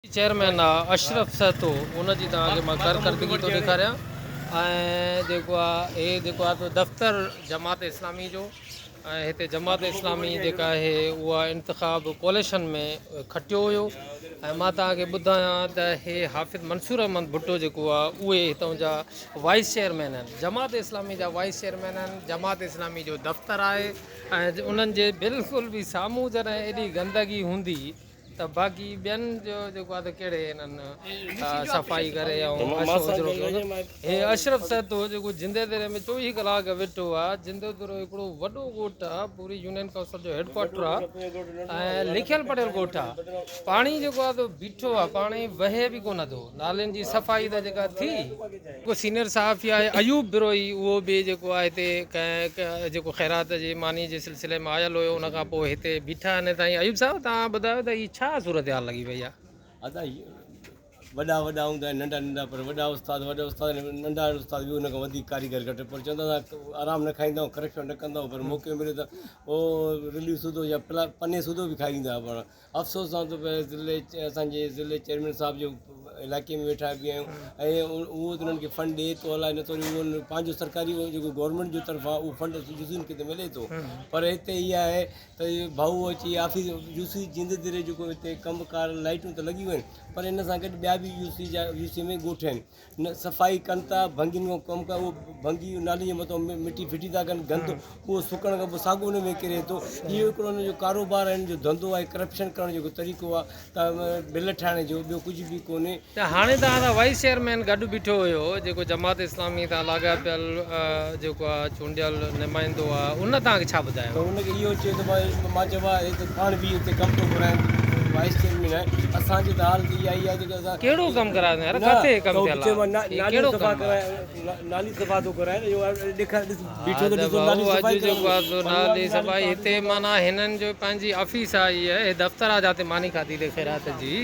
Chairman آ اشرف سهتو ان جي توهان کي مان ڪارڪردگي ٿو ڏيکاريان ۽ جيڪو آ هي جيڪو آ دفتر جماعت اسلامي جو ۽ هتي جماعت اسلامي جيڪا آهي اها انتخاب ڪوليشن ۾ کٽيو هيو ۽ مان توهان کي ٻڌايان ته هي حافظ منصور احمد ڀٽو جيڪو آ اهي هتان جا وائيس چيئرمين آهن جماعت اسلامي جا وائيس چيئرمين آهن جماعت اسلامي جو دفتر آهي ۽ انهن جي بلڪل به سامهون جڏهن ايڏي گندگي هوندي ته باقي ٻين جو جيڪو آهي ته ڪهڙي هنن صفائي ڪري ۽ اشو اجرو ڪيو هوندو. هي اشرف سهتو جيڪو جندي دري ۾ 24 ڪلاڪ ويٺو آهي. جندو درو هڪڙو وڏو ڳوٺ آهي پوري يونين ڪائونسل جو هيڊ ڪوارٽر آهي ۽ لکيل پڙهيل ڳوٺ آهي. پاڻي جيڪو آهي سو بيٺو آهي پاڻي وهي به ڪونه ٿو. نالين جي صفائي ته جيڪا ٿي. جيڪو سينئر صحافي آهي ايوب بروهي اهو به جيڪو آهي هتي ڪنهن جيڪو خيرات جي ماني جي سلسلي ۾ آيل هيو ان کان پوء هتي بيٺا آهن تائين ايوب صاحب توهان ٻڌايو ته هي ڇا صورتحال لڳي پئي آهي. ادا هي وڏا وڏا هوندا آهن ننڍا ننڍا پر وڏا استاد وڏا استاد ننڍا استاد به ان کان وڌيڪ ڪاريگر گهٽ پر چوندا ته آرام نه کائيندا آهيون ڪرپشن نه ڪندا آهيون پر موقعو ملي ته اهو رلي سوڌو يا پني سوڌو به کائي ويندا پر افسوس سان ٿو پئي ضلعي اسان جي ضلعي چيئرمين صاحب جو علائقي ۾ ويٺا به آهيون ۽ اهو ته انهن کي فنڊ ڏئي ٿو الائي نٿو ڏئي اهو پنهنجو سرڪاري جيڪو گورنمينٽ جو طرفان اهو فنڊ يوسين کي ته ملي ٿو پر هتي اها آهي ته ڀائو اچي آفيس يوسي جند دري جيڪو هتي ڪم ڪار لائٽون ته لڳيون آهن پر ان سان گڏ ٻيا به يوسي جا يوسي ۾ ڳوٺ آهن نه صفائي ڪن ٿا ڀنگين کان ڪم ڪا اهو ڀنگي نالي جي مٿان مٽي ڦٽي ٿا ڪن گند اهو سڪڻ کان پوء ساڳو ان ۾ ڪري ٿو اهو هڪڙو ان جو ڪاروبار آهي ان جو ڌنڌو آهي ڪرپشن ڪرڻ جو هڪ طريقو آهي ته بل ٺاهڻ جو ٻيو ڪجهه به ڪونهي. ته هاڻي ته هاڻ وائيس چيئرمين گڏ بيٺو هيو جيڪو جماعت اسلامي تان لاڳاپيل جيڪو آهي چونڊيل نمائندو آهي ان توهان کي ڇا ٻڌايو؟ ته ان کي اهو چيو ته مان چيو آهي هي ته پاڻ به هتي ڪم ٿو گهرائين وائيس چيئرمين آهي اسان جي ته حالت اها ئي آهي جيڪا اسان ڪهڙو ڪم ڪرايو اٿن يار ڪٿي ڪم ٿيل آهي هي ڪهڙو ڪم آهي. نالي صفا ٿو ڪرائي اهو ڏيکار ڏس بيٺو ته ها ته ڏسو نالي ڀائو اڄ صفائي جيڪو آهي سو نالي ڪرائي صفائي هتي معنيٰ هنن جو پنهنجي آفيس آهي هي دفتر آهي جاتي ماني کاڌي تي خيرات جي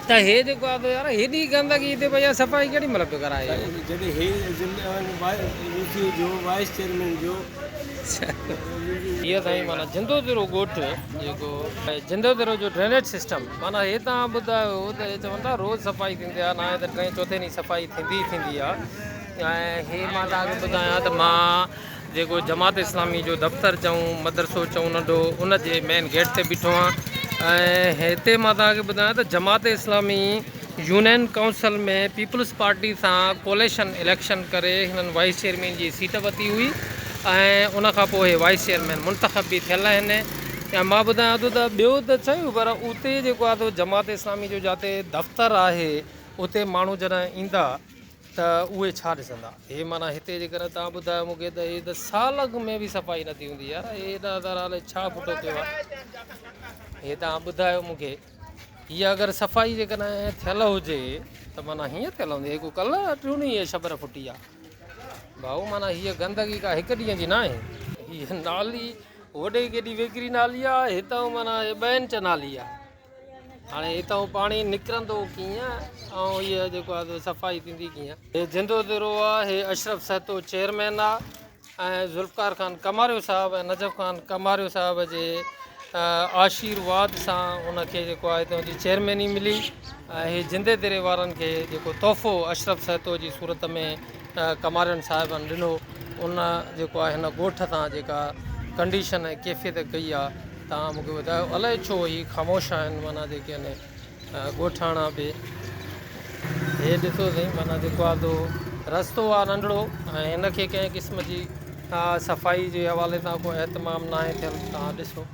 ته هي جيڪو آهي سو يار هيڏي گندگي هتي پئي آهي صفائي ڪهڙي مهل پيو ڪرائي. جڏهن هي ضلعي جو وائيس چيئرمين جو. هي سائين معنيٰ جندو درو ڳوٺ جيڪو جندو درو جو ڊرينيج سسٽم معنيٰ هي توهان ٻڌايو ته هي چون ٿا روز صفائي ٿيندي آهي ناهي ته ٽئين چوٿين ڏينهن صفائي ٿيندي ئي ٿيندي آهي ۽ هي مان توهان کي ٻڌايان ته مان جيڪو جماعت اسلامي جو دفتر چئون مدرسو چئون ننڍو ان جي مين گيٽ تي بيٺو آهيان ۽ هتي مان توهان کي ٻڌايان ته Jamaat Islami union council ۾ peoples party سان ڪوليشن اليڪشن ڪري هنن وائيس چيئرمين جي سيٽ ورتي هئي ۽ ان کان پوء هي وائيس چيئرمين منتخب به ٿيل آهن ۽ مان ٻڌايان ٿو ته ٻيو ته چيو پر اتي جيڪو آهي جماعت اسلامي جو جاتي دفتر آهي اتي ماڻهو جڏهن ايندا ته اهي ڇا ڏسندا؟ هي معنيٰ هتي جيڪڏهن توهان ٻڌايو مون کي ته هي ته سال اڳ ۾ به صفائي نه ٿي هوندي يار هي ايڏا ادارا الائي ڇا ڦٽو ٿيو آهي هي توهان ٻڌايو مون کي هي اگر صفائي جيڪڏهن ٿيل هجي ته معنيٰ هيئن ٿيل هوندي هي ڪو ڪلهه ٽيون ڏينهن هي شبر ڦٽي آهي ڀائو معنيٰ هيء گندگي ڪا هڪ ڏينهن جي ناهي هي نالي هوڏي ڪيڏي ويڪري نالي آهي هتان معنيٰ ٻه انچ نالي آهي هاڻي هتان پاڻي نڪرندو ڪيئن ۽ هيء جيڪو آهي سو صفائي ٿيندي ڪيئن. هي جندو درو آ هي اشرف سهتو چيئرمين آ ۽ ذوالفقار خان ڪماريو صاحب ۽ نجف خان ڪماريو صاحب جي آشيرواد سان ان کي جيڪو آهي تنهن جي چيئرميني ملي ۽ هي جندي دري وارن کي جيڪو تحفو اشرف سهتو جي صورت ۾ ڪمارين صاحبن ڏنو ان جيڪو آهي هن ڳوٺ تان جيڪا ڪنڊيشن ۽ ڪيفيت ڪئي آ توهان مون کي ٻڌايو الائي ڇو هي خاموش آهن معنيٰ جيڪي آهن ڳوٺاڻا به هي ڏسو سائين معنيٰ جيڪو آ سو رستو آ ننڍڙو ۽ هن کي ڪنهن قسم جي صفائي جي حوالي سان ڪو اهتمام ناهي ٿيل توهان ڏسو.